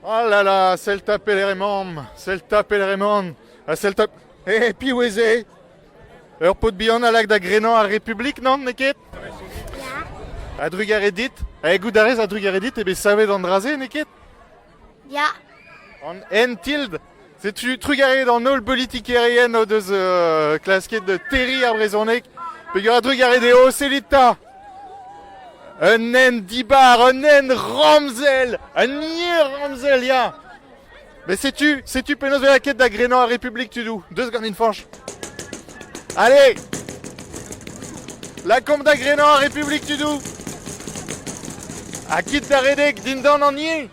Oh là là, sell 'ta pelec'h emaomp, sell 'ta pelec'h emaon, ha sell 'ta... Eh, piv eo se? Ur paotr bihan a lak da grenañ ar Republik, nann, n'eo ket? Ya. A-drugarez dit. Eh, goût a rez a-drugarez dit eo bet savet an dra-se, n'eo ket? Ya. An N-tilde. Setu trugarez d'an holl bolitikerien o deus euh, klasket terriñ ar brezhoneg. Peogwir a-drugarez dezho, sellit 'ta! Un hent dibar, un hent ramzel, un hir ramzel, ya! Mais setu, setu penaos 'vez lakaet da grenañ ar Republik, tudoù. Deus ganin, Fañch. Allez! Lakaomp da grenañ ar Republik, tudoù. Ha kit da redek dindan an yen.